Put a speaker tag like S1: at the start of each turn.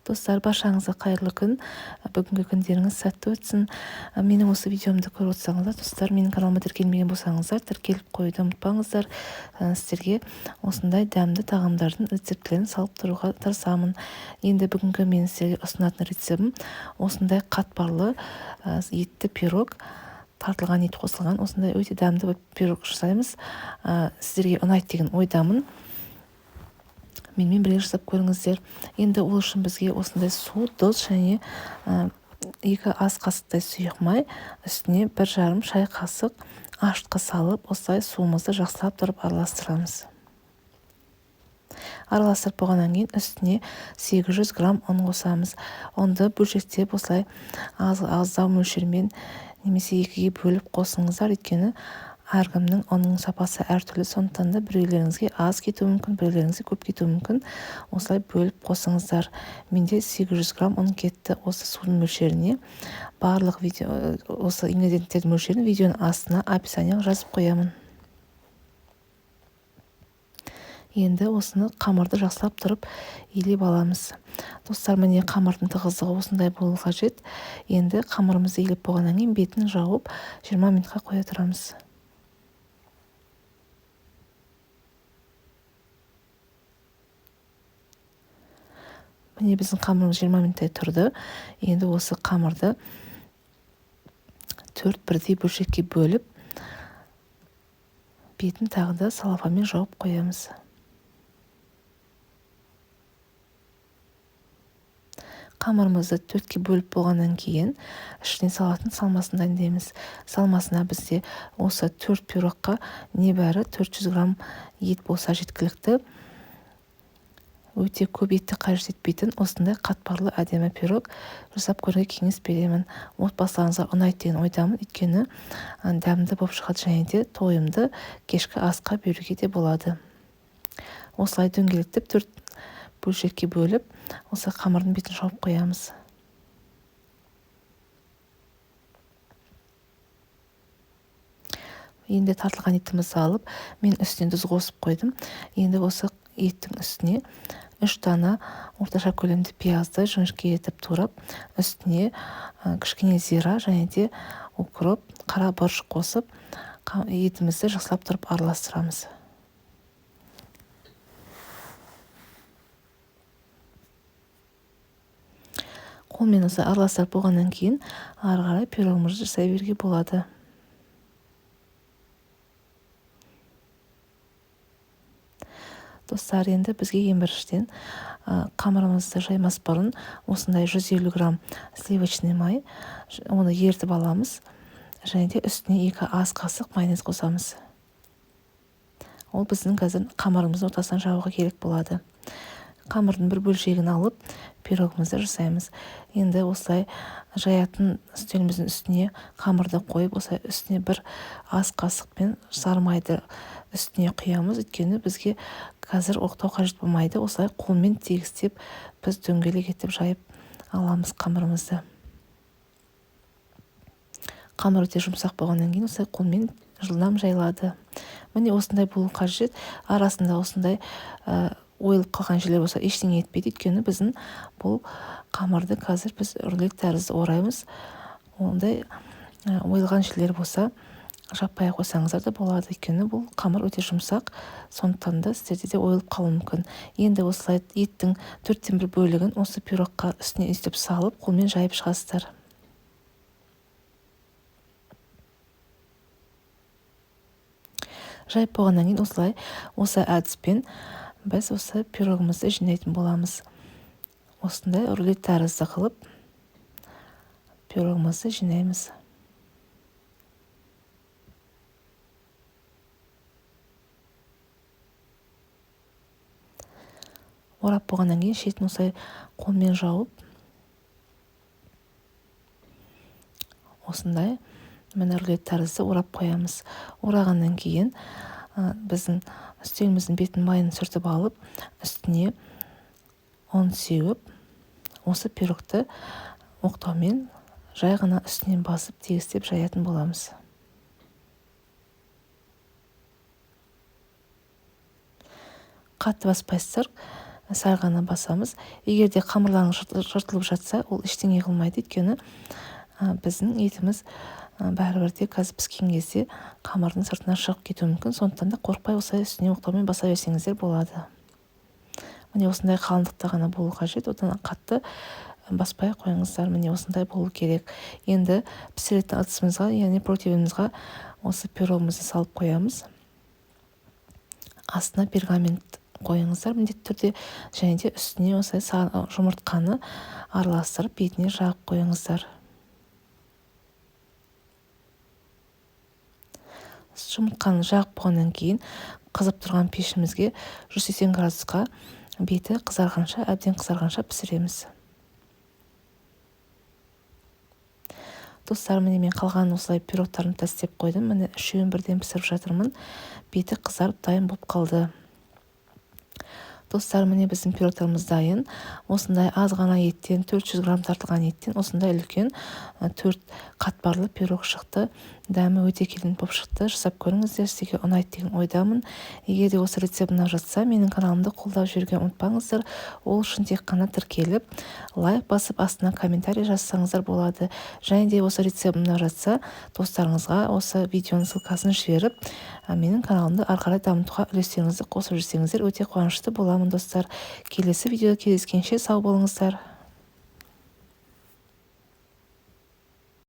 S1: Достар, баршаңызға қайырлы күн. Бүгінгі күндеріңіз сәтті өтсін. Менің осы видеомды көріп отырсаңыздар, достар, менің каналыма тіркелмеген болсаңыздар, тіркеліп қоюды ұмытпаңыздар. Сіздерге осындай дәмді тағамдардың рецептілерін салып тұруға тырысамын. Енді бүгінгі мен сіздерге ұсынатын рецептім осындай қатпарлы етті пирог, тартылған ет қосылған осындай өте дәмді пирог жасаймыз. Сіздерге ұнайды деген ойдамын. Менімен бірге жасап көріңіздер. Енді ол үшін бізге осындай су, тұз және 2 ас қасықтай сұйық май, үстіне 1,5 шай қасық ашытқы салып, осылай суымызды жақсылап тұрып араластырамыз. Араластырып болғаннан кейін үстіне 800 грамм ұн қосамыз. Ұнды бөлшектеп осылай аз-аздау мөлшермен немесе екіге бөліп қосыңыздар, өйткені әркімнің ұнның сапасы әртүрлі, сондықтан да біреулеріңізге аз кетуі мүмкін, біреулеріңізге көп кетуі мүмкін. Осылай бөліп қосыңыздар. Менде 800 грамм ұн кетті осы судың мөлшеріне. Барлық видео, осы ингредиенттердің мөлшерін видеоның астына описанияға жазып қоямын. Енді осыны қамырды жақсылап тұрып илеп аламыз. Достар, міне қамырдың тығыздығы осындай болу қажет. Енді қамырымызды илеп болғаннан кейін бетін жауып 20 минутқа қоя тұрамыз. Міне біздің қамырымыз 20 минуттай тұрды. Енді осы қамырды 4 бірдей бөлшекке бөліп, бетін тағы да салафанмен жауып қоямыз. Қамырымызды 4-ке бөліп болғаннан кейін ішіне салатын салмасын дайындаймыз. Салмасына бізде осы 4 пирогқа небәрі 400 грамм ет болса жеткілікті. Өте көп етті қажет етпейтін осындай қатпарлы әдемі пирог жасап көруге кеңес беремін. Отбасыларыңызға ұнайды деген ойдамын, өйткені дәмді болып шығады және де тойымды кешкі асқа беруге де болады. Осылай дөңгелетіп 4 бөлшекке бөліп, осы қамырдың бетін жауып қоямыз. Енді тартылған етімізді алып, мен үстіне тұз қосып қойдым. Енді осы еттің үстіне 3 дана орташа көлемді пиязды жіңішке етіп турап, үстіне кішкене зира және де укроп, қара бұрыш қосып, етімізді жақсылап тұрып араластырамыз. Қолмен осы араластырып болғаннан кейін ары қарай пирогымызды жасай беруге болады. Достар, енді бізге ең біріншіден, қамырымызды жаймас бұрын осындай 150 грамм сливочный май, оны ерітіп аламыз және де үстіне 2 ас қасық майонез қосамыз. Ол біздің қазір қамырымыздың ортасынан жабуға керек болады. Қамырдың бір бөлшегін алып, пирогымызды жасаймыз. Енді осылай жаятын үстеліміздің үстіне қамырды қойып, осылай үстіне бір ас қасықпен сары майды үстіне құямыз. Өйткені бізге қазір оқтау қажет болмайды. Осылай қолмен тегістеп біз дөңгелек етіп жайып аламыз қамырымызды. Қамыр өте жұмсақ болғаннан кейін осылай қолмен жылдам жайылады. Міне осындай болу қажет. Арасында осындай ойылып қалған жерлер болса ештеңе етпейді, өйткені біздің бұл қамырды қазір біз рулет тәрізді ораймыз. Ондай ойылған жерлер болса жаппай қойсаңыздар да болады, өйткені бұл қамыр өте жұмсақ, сондықтан да сіздерде де ойылып қалуы мүмкін. Енді осылай еттің төрттен бір бөлігін осы пирогқа үстіне өйстіп салып, қолмен жайып шығасыздар. Жайып болғаннан кейін осылай осы әдіспен біз осы пирогымызды жинайтын боламыз. Осындай рулет тәрізді қылып пирогымызды жинаймыз. Орап болғаннан кейін шетін осылай қолмен жауып, осындай міне рулет тәрізді орап қоямыз. Орағаннан кейін біздің үстеліміздің бетін майын сүртіп алып, үстіне ұн сеуіп, осы пирогты оқтаумен жай ғана үстінен басып тегістеп жаятын боламыз. Қатты баспайсыздар, Сәл ғана басамыз. Егер де қамырларыңыз жыртылып жатса, ол ештеңе қылмайды, өйткені біздің етіміз бәрібір де қазір піскен кезде қамырдың сыртына шығып кетуі мүмкін. Сондықтан да қорықпай осылай үстіне оқтаумен баса берсеңіздер болады. Міне, осындай қалыңдықта ғана болу қажет, одан қатты баспай қойыңыздар. Міне, осындай болу керек. Енді пісіретін ыдысымызға, яғни противенімізға осы пирогымызды салып қоямыз. Астына пергамент қойыңыздар міндетті түрде, және де үстіне осылай жұмыртқаны араластырып бетіне жағып қойыңыздар. Жұмыртқаны жағып болғаннан кейін қызып тұрған пешімізге 180 градусқа беті қызарғанша, әбден қызарғанша пісіреміз. Достар, міне мен қалған осылай пирогтарымды істеп қойдым. Міне, үшеуін бірден пісіріп жатырмын. Беті қызарып дайын болып қалды. Достар, міне біздің пирогтарымыз дайын. Осындай аз ғана еттен, 400 грамм тартылған еттен осындай үлкен 4 қатпарлы пирог шықты. Дәмі өте керемет болып шықты. Жасап көріңіздер, сізге ұнайды деген ойдамын. Егер де осы рецепт ұнап жатса, менің каналымды қолдап жіберуге ұмытпаңыздар. Ол үшін тек қана тіркеліп, лайк басып, астына комментарий жазсаңыздар болады. Және де осы рецепт ұнап жатса, достарыңызға осы видеоның ссылкасын жіберіп, менің каналымды ары қарай дамытуға үлестеріңізді қосып жүрсеңіздер, өте қуанышты боламын, достар. Келесі видеода кездескенше сау болыңыздар.